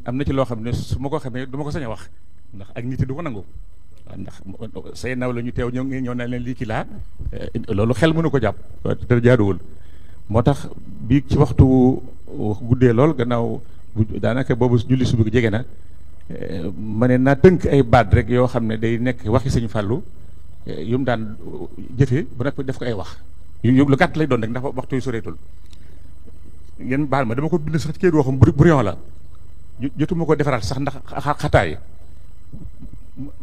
am na ci loo xam ne su ma ko xamee du ma ko sañ a wax ndax ak nit yi du ko nangu waaw ndax say naw la ñu teew ñëw na leen lii ki laa loolu xel mënu ko jàpp te jaaduwul moo tax bii ci waxtu guddee lool gannaaw daanaka boobu julli subi ko jege na ma ne naa tënk ay baat rek yoo xam ne day nekk waxi sëñ Fallou yu mu daan jëfe bu nekk def ko ay wax yu lu gàtt lay doon rek ndax waxtu yu soreetul ngeen baal ma dama ko bind sax ci kayit waxam brouillon la jotuma ko defaraat sax ndax xataay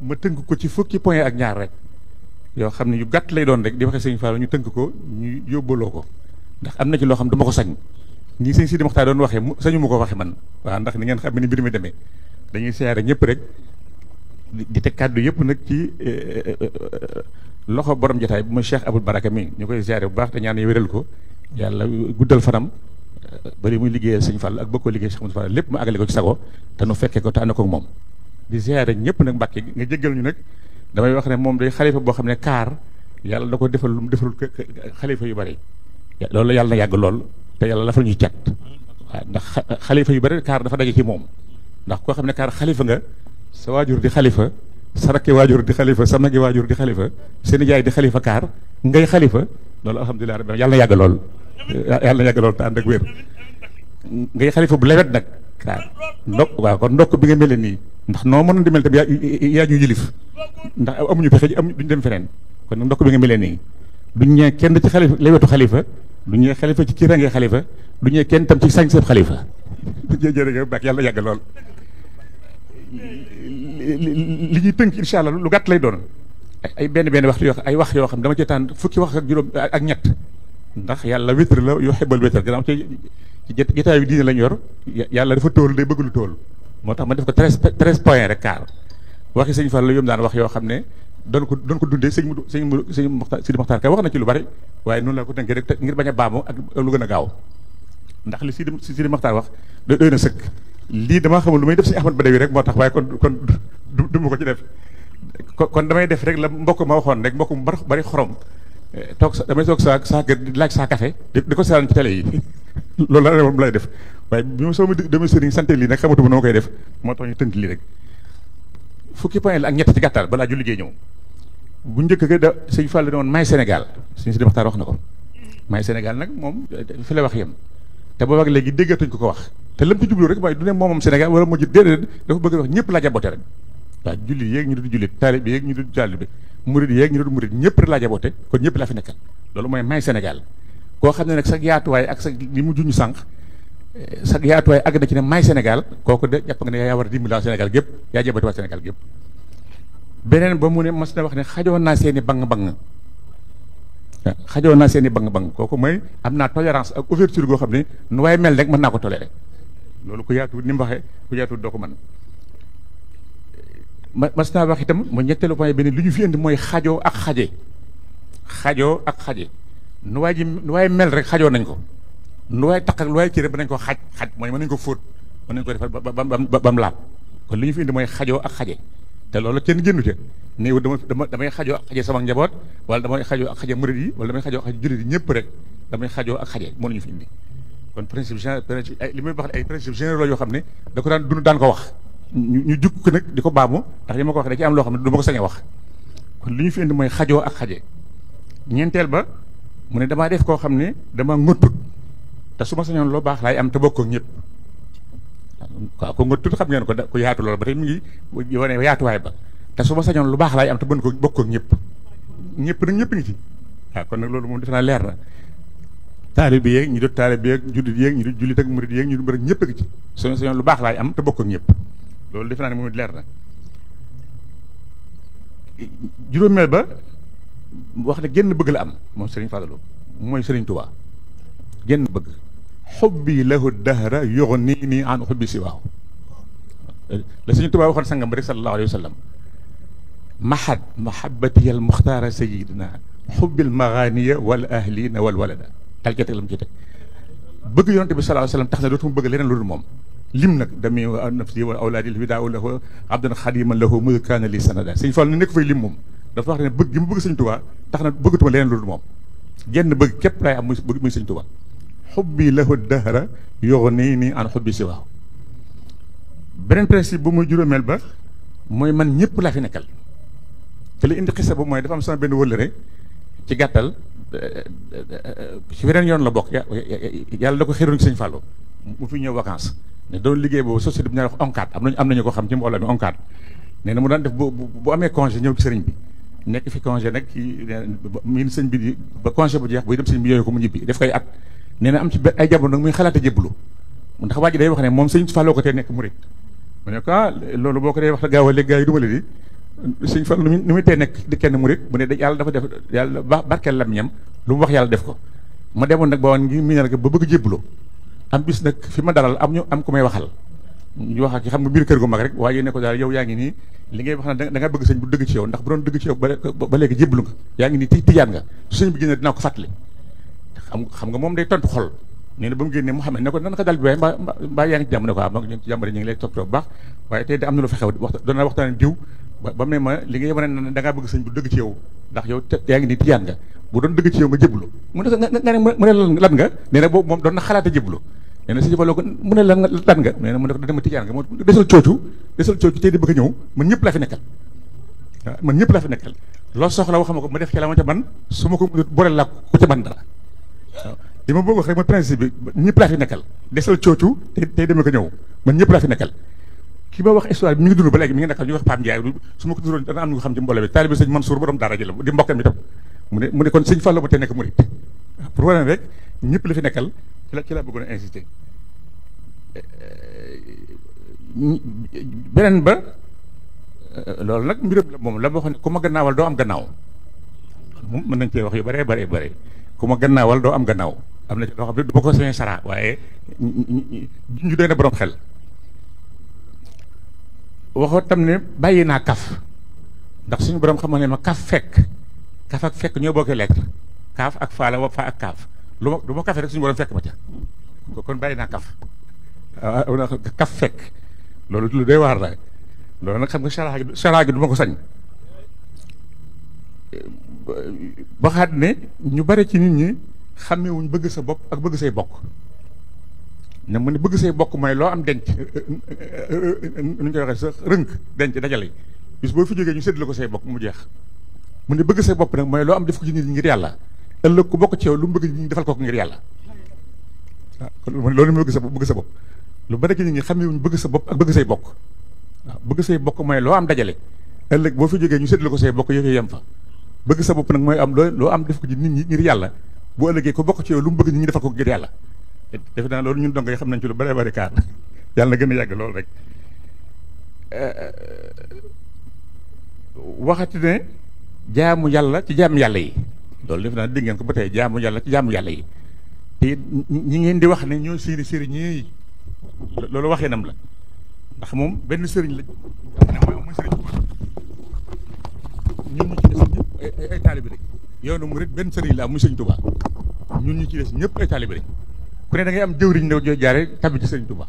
ma tënk ko ci fukki point ak ñaar rek yoo xam ne yu gàtt lay doon rek di waxe sëñ Fallou ñu tënk ko ñu yóbbaloo ko ndax am na ci loo xam dama ko sañ ñi sëñ Sidi Moxtaar doon waxee sañu ma ko waxe man waaw ndax ni ngeen xam ne mbir mi demee dañuy siyaare ñëpp rek di teg kàddu yëpp nag ci loxo borom jotaay bu ma Cheikh Abou Baraka mi ñu koy siyaare bu baax te ñaan wéral ko yàlla guddal fanam bari muy liggéeyal sëñ Fall ak bëgg ko liggéey Cheikh Moussa Fall lépp mu àggale ko ci sago te nu fekkee ko te ànd ko ak moom di siyaare ñëpp nag Mbàkke nga jéggal ñu nag damay wax ne moom day xalifa boo xam ne kaar yàlla da ko defal lu mu defalul xalifa yu bari loolu yàlla na yàgg lool te yàlla dafa ñuy cat waaw ndax xalifa yu bari kaar dafa daje ci moom ndax koo xam ne kaar xalifa nga sa waajur di xalifa sa rakki waajur di xalifa sa magi waajur di xalifa seen jaay di xalifa kaar ngay xalifa loolu alhamdulilah rabbi yàlla na yàgg lool yàlla na yàgg lool te ànd ak wér ngay xalifa bu lewet nag kaar waaw kon ndokk bi nga mel nii ndax noo mën a di mel tam yaa ñu yilif ndax amuñu pexe duñ dem feneen kon ndokk bi nga mel nii duñ ñee kenn ci xalifa lewetu xalifa du ñee xalifa ci kii rangee xalifa du ñee kenn tam ci sañ seeb xalifa jërëjëf baax yàlla yàgg lool li ñuy tënk incha allah lu gàtt lay doon ay benn waxtu yoo ay wax yoo xam dama ci tànn fukki wax ak juróom ak ñett ndax yàlla witr la yoo xebal witr gannaaw ci jotaay bi diine lañ yor yàlla dafa tóol day bëgg lu tóol moo tax ma def ko 13 point rek kaar waxi sëñ Fall la yom daan wax yoo xam ne doon ko dundee sëñ Sidi Moxtaar Ka wax na ci lu bari waaye noonu laa ko tënkee rek ngir bañ a baamu ak lu gën a gaaw ndax li Sidi Moxtaar wax doy na sëkk lii damaa xamul lu may def si Ahmad Badawi rek moo tax waaye kon du ma ko ci def kon damay def rek la mbokk ma waxoon rek mbokk mu bari xorom damay toog saa kër di laaj saa café di ko seetaan ci télé yi loolu la moom lay def waaye bi ma soo demee sëriñ santé lii nag xamatuma noo koy def moo tax ñu tënk lii rek fukki point la ak ñett ci gàttal balaa ju liggéey ñëw bu njëkk ga da sëñ Fall ne woon may Sénégal sëñ Sidi Moxtaar wax na ko may Sénégal nag moom fi la wax yem te boobaag léegi déggatuñ ko wax te lam ci jublu rek mooy du ne moomam Sénégal wala moo ji déedéet dafa bëgg wax ñëpp laa jaboote rek waaw jullit yéeg ñu dul jullit taalib yéeg ñu dul taalib murid yéeg ñu dul murid ñëpp rek laa jaboote kon ñëpp laa fi nekkal loolu mooy may Sénégal koo xam ne nag sa yaatuwaay ak sa li mu juñu sànq sa yaatuwaay àgg na ci ne may Sénégal kooku de jàpp nga ne yaa war a dimbali Sénégal gépp yaa jaboote waa Sénégal gépp beneen ba mu ne mas na wax ne xajoon naa seeni bang-bang xajoon naa seeni bang-bang kooku mooy am naa tolérance ak ouverture goo xam ne nu waaye mel rek mën naa ko toléré loolu ku yaatu ni mu waxee ku yaatu doo ko mën mas naa wax itam mu ñetteelu point beneen li ñu fi indi mooy xajoo ak xaje nu waay mel rek xajoo nañ ko nu waay taq ak lu waay ci rek ba nañ ko xaj mooy mën nañ ko fóot mën nañ ko defar ba mu laab kon li ñu fi indi mooy xajoo ak xaje te loolu kenn génnu ca néew damay xajoo ak xaje sama njaboot wala damay xajoo ak xaje murid yi wala damay xajoo ak xaje jullit yi ñëpp rek damay xajoo ak xaje moo ñu fi indi kon principe li muy wax ay principe généraux yoo xam ne da ko daan ko wax ñu jukk ko nag di ko baamu ndax li ma ko wax da ci am loo xam ne du ma ko sañ a wax kon li ñu fi indi mooy xajoo ak xaje ñeenteel ba mu ne damaa def koo xam ne dama ngëttut te su ma sañoon loo baax laay am te bokk ak ñëpp waaw ko ngëttut xam ngeen ko yaatu loolu ba tey mu ngi wane yaatuwaay ba te su ma sañoon lu baax laay am te bën ko bokk ak ñëpp nag ñëpp ngi ci waaw kon nag loolu moom defe naa leer na taalibe yeeg ñu dut taalibe yeeg jullit yeeg ñu dut jullit ak murid yeeg ñu dut ñëpp a ngi ci su ma sañoon lu baax laay am te bokk ak ñëpp loolu defe naa ne moom leer na juróomeel ba wax ne génn bëgg la am moom Serigne Fallou mooy Serigne Touba génn bëgg xubbi lahu dahra yughni an xubbi siwaahu la Serigne Touba waxoon sangam ba rek sallallahu alayhi wa sallam mahad mahabbati al muxtaara sayidina xubbil maganiya wal ahlina wal walada talkee teg la mu ci teg bëgg yonante bi sallallahu alayhi wa sallam tax na dootuma bëgg leneen lu dul moom lim nag dami wa nafsi wa awlaadi fidaau lahu abdan xadiman lahu mudu kaana li sanada Serigne Fallou ne nekk fay lim moom dafa wax ne bëgg gi mu bëgg Sëñ Tuubaa tax na bëggatuma leneen lu dul moom genn bëgg képp laay am muy Sëñ Tuubaa xubbi lahu dahra yughni an xubbi siwaahu beneen principe bu muy juróomeel ba mooy man ñëpp laa fi nekkal te li indi xisa bu mooy dafa am sama benn wëllëre ci gàttal ci weneen yoon la bokk yàlla da ko xéroon ci sëñ Fallou mu fi ñëw vacances ne doon liggéey boobu société bi ñuy wax ONCAD am nañu ko xam ci mbooloo mi ONCAD nee na mu daan def bu amee congé ñëw ci sëriñ bi nekk fi congé nag ci miin sëñ bi di ba congé bu jeex buy dem sëñ bi yooyu ko mu ñibbi def koy at nee na am ci ay jamono nag muy xalaate jébbalu ndax waa ji day wax ne moom sëñ Fallou ko tee nekk murit mu ne ko loolu boo ko dee wax te gaaw a léegi gaa yi dumale di sëñ Fallou nu muy tee nekk di kenn murit mu ne yàlla dafa def yàlla barkeel lamiñam lu mu wax yàlla def ko ma demoon nag ba woon ngi miinal ko ba bëgg jébbalu am bis nag fi ma dalal am ku may waxal ñu wax ak xam nga biir kër gu mag rek waaye ne ko daal yow yaa ngi nii li ngay wax ne da nga bëgg sëñ bu dëgg ci yow ndax bu doon dëgg ci yow ba léegi jébbalu nga yaa ngi nii tijaan nga su sëñ bi génne dinaa ko fàttali xam nga moom day tontu xol nee na ba mu génnee Mouhamed ne ko nan ko dal bi waaye mbaa yaa ngi ci jàmm ne ko ma ngi ci jàmm ñu ngi lay toppatoo bu baax waaye tey de am na lu fa xew doon naa waxtaan diw ba mu ne ma li ngay wane ne da ngaa bëgg sëñ bu dëgg ci yow ndax yow yaa ngi nii tijaan nga bu doon dëgg ci yow nga jébbalu mu ne ko nga ne mu ne lan nga nee na boobu moom doon na xalaata jébbalu nee na sëñ Fallou ko mu ne lan nga nee na mu ne ko dama tijaan nga moo desal coocu tey di bëgg a ñëw man ñëpp laa fi nekkal waaw man ñëpp laa fi nekkal loo soxla waxama ko ma def ci la ma ca man su ma ko boole laa ku ca man dara waaw li ma bëgg wax rek mooy principe bi ñëpp laa fi nekkal desal coocu tey dama ko ñëw man ñëpp laa fi nekkal ki ma wax histoire bi mi ngi dund ba léegi mi ngi nekkal ñu wax Pam Ndiaye su ma ko duroon dana am ñu ko xam ci mbooloo bi taalibe sëñ Mansour borom daara ji la di mbokkam itam mu ne kon sëñ Fallou ba tey nekk murit pour wane rek ñëpp la fi nekkal ci la bëggoon a insister beneen ba loolu nag mbiram la moom la ma wax ne ku ma gannaawal doo am gannaaw moom mën nañ cee wax yu bare ku ma gannaawal doo am gannaaw am na ci loo xam ne du ma ko sañee sara waaye ñu doy na borom xel waxoo tam ne bàyyi naa kaf ndax suñu borom xam ne ma kaf ak fekk ñoo bokkee lettre kaaf ak faala wa fa ak kaaf lu ma kafe rek suñu borom fekk ma ca kon bàyyi naa kaf kaf fekk loolu lu doy waar la loolu nag xam nga sara gi du ma ko sañ waxaat ne ñu bare ci nit ñi xamewuñ bëgg sa bopp ak bëgg say bokk ne mu ne bëgg say bokk mooy loo am denc nu ñu koy waxee sa rënk denc dajale bis boo fi jógee ñu séddale ko say bokk mu jeex mu ne bëgg say bopp nag mooy loo am def ko ci nit ñi ngir yàlla ëllëg ku bokk ci yow lu mu bëgg ñu defal ko ngir yàlla waaw kon loolu mu bëgg sa bopp lu bari ci nit ñi xamewuñ bëgg sa bopp ak bëgg say bokk waaw bëgg say bokk mooy loo am dajale ëllëg boo fi jógee ñu séddale ko say bokk yëf yem fa bëgg sa bopp nag mooy am loo am def ko ci nit ñi ngir yàlla bu ëllëgee ku bokk ci yow lu mu bëgg nit ñi defal ko ngir yàlla defe naa loolu ñun dong yi xam nañ ci lu bari kaar yàlla na gën a yàgg loolu rek waxati ne jaamu yàlla ci jaamu yàlla yi loolu defe naa dégg ngeen ko ba tey jaamu yàlla ci jaamu yàlla yi te ñi ngeen di wax ne ñooy seeni sëriñ yi loolu waxee nam la ndax moom benn sëriñ la mooy sëriñ ñun ñu ci des ñëpp ay taalibe lañ yoonu murit benn sëriñ la am muy sëriñ Touba ñun ñu ci des ñëpp ay taalibe lañ ku ne da ngay am jëwriñ ne joo jaare tabbi ci sëriñ Touba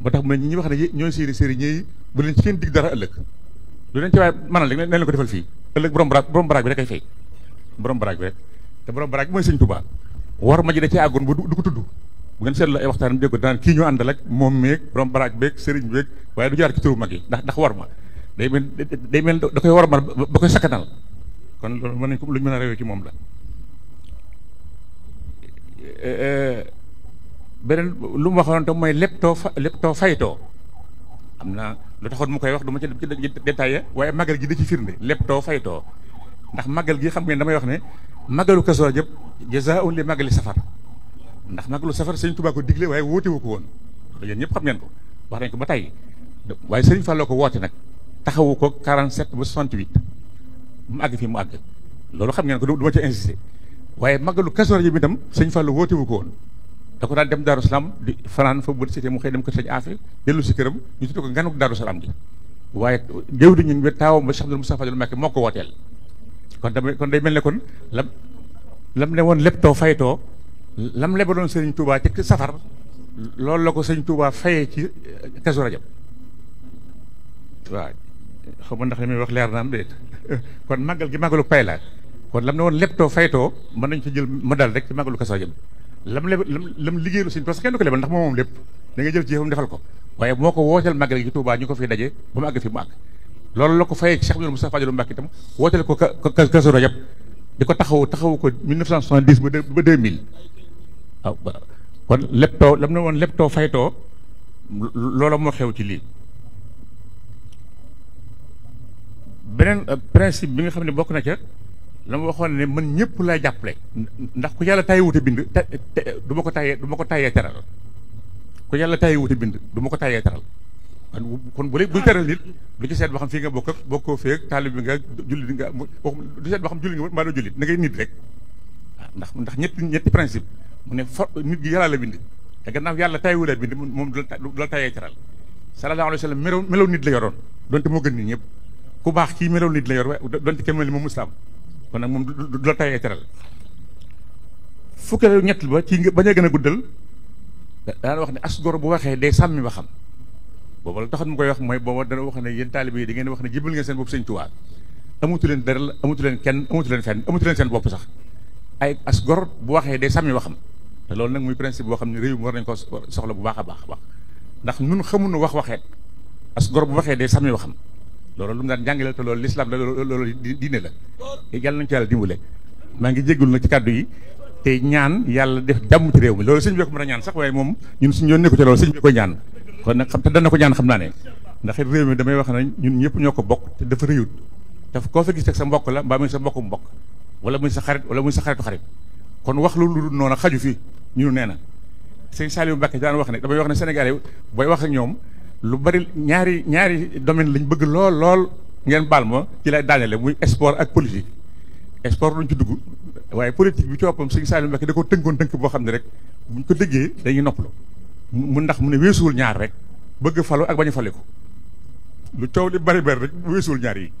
ba tax mu ne ñi wax ne ñooy seeni sëriñ yi bu leen ci kenn dig dara ëllëg lu leen ci waaye manal rek nañ leen ko defal fii ëllëg borom baraag bi rek ay fay borom baraag bi rek te borom baraag bi mooy sëriñ Touba war ma ji da ci àggoon ba du ko tudd bu ngeen seetlu ay waxtaan dégg ko daan kii ñu àndal ak moom meeg borom baraag beeg sëriñ beeg waaye du jaar ci turu mag yi ndax war ma day mel da koy war ma ba koy sakkanal kon loolu mën nañ ko lu ñu mën a réew ci moom la beneen lu mu waxoon te mooy lépp too faytoo am na lu taxoon mu koy wax du ma ci détaillé waaye magal gi da ci firnde lépp too faytoo ndax magal gi xam ngeen damay wax ne magalu Kazu Rajab jazaa'un li magali safar ndax magalu safar sëñ Tuubaa ko digle waaye woote wu ko woon yéen ñëpp xam ngeen ko wax nañ ko ba tey waaye sëriñ Fallou ko woote nag taxawu ko 47 ba 68 mu àgg fii mu àgg loolu xam ngeen ko du ma ci insisté waaye magalu Kazu Rajab bi itam sëñ Fallou woote wu ko woon da ko daan dem Daaru Salaam di fanaan fa bët cité mu xëy dem ko sëñ Afe dellu si këram ñu tuddee ko nganuk Daaru Salaam gi waaye jëw di ñu taawam ba Cheikh Abdoul Moustapha Fadil Mbacké moo ko wooteel kon day mel ne kon lam ne woon lépp too faytoo lam lebaloon sëriñ Touba ci safar loolu la ko sëriñ Touba fayee ci Kazu Rajab waaw xaw ma ndax li muy wax leer na am déet kon màggal gi màggalu pay la kon lam ne woon lépp too faytoo mën nañ fa jël ma dal rek ci màggalu Kazu Rajab lam liggéeylu sëriñ parce que kenn du ko lebal ndax moom lépp da ngay jël ci yëfam defal ko waaye moo ko wooteel màggal gi ci Touba ñu ko fi daje ba mu àgg fi mu àgg loolu la ko fayee Cheikh Moustapha Fadilou Mbacké itam wooteel ko Kazu Rajab di ko taxawu ko 1970 ba 2000 waaw kon leptoo lam ne woon leptoo faytoo loola moo xew ci lii. beneen principe bi nga xam ne bokk na ca la ma waxoon ne man ñëpp lay jàppale ndax ku yàlla tàyyi wute bind te du ma ko tàyyee teral ku yàlla tàyyi wute bind du ma ko tàyyee teral kon bu teral nit du ci seet boo xam fii nga bokk ak bokkoo feeg taalib bi nga jullit nga du seet boo xam julli nga maa doo jullit na ngay nit rek waaw ndax ñetti principe mu ne nit gi yàlla la bind te gannaaw yàlla tàyyi wulee bind moom du la tàyyee teral sallallahu alayhi wa sallam melaw nit la yoroon donte moo gën nit ñëpp ku baax kii melaw nit la yor waaye donte kenn mel ni moom muslaam kon nag moom du la tayee teral fukkee ñett ba ci bañ a gën a guddal daan wax ne as gor bu waxee day sàmmi ba xam boobu la taxoon mu koy wax mooy booba dana wax ne yéen taalibe yi da ngeen wax ne jébal ngeen seen bopp Sëñ Tuubaa amutu leen dara amutu leen kenn amutu leen fenn amutu leen seen bopp sax ay as gor bu waxee day sàmmi ba xam te loolu nag muy principe boo xam ne réew mi war nañ ko soxla bu baax a baax ndax nun xamuñu waxeet as gor bu waxee day sàmmi ba xam loolu lu mu daan jàngale te loolu lislaam la loolu diine la yàlla nañu ci yàlla dimbale maa ngi jéggul nag ci kàddu yi te ñaan yàlla def jàmm ci réew mi loolu sëñ bi ko mën a ñaan sax waaye moom ñun suñu yoon nekku ci loolu sëñ bi koy ñaan kon nag xam te dana ko ñaan xam naa ne ndax réew mi damay wax ne ñun ñëpp ñoo ko bokk te dafa réyut daf koo fa gis rek sa mbokk la mbaa muy sa mbokku mbokk wala muy sa xarit wala muy sa xaritu xarit kon wax lu noonu xaju fi ñu nee na sëñ Saliou Mbacké daan wax ne damay wax ne Sénégalais booy wax ak ñoom lu bari ñaari domaine lañ bëgg lool ngeen baal ma ci lay daanele muy sport ak politique sport duñ ci dugg waaye politique bi ci boppam sëñ Saliou Mbacké da ko tënkoon tënk boo xam ne rek buñ ko déggee dañuy noppalu mu ndax mu ne weesuwul ñaar rek bëgg falu ak bañ a fale ko lu coow li bari rek weesuwul ñaar yi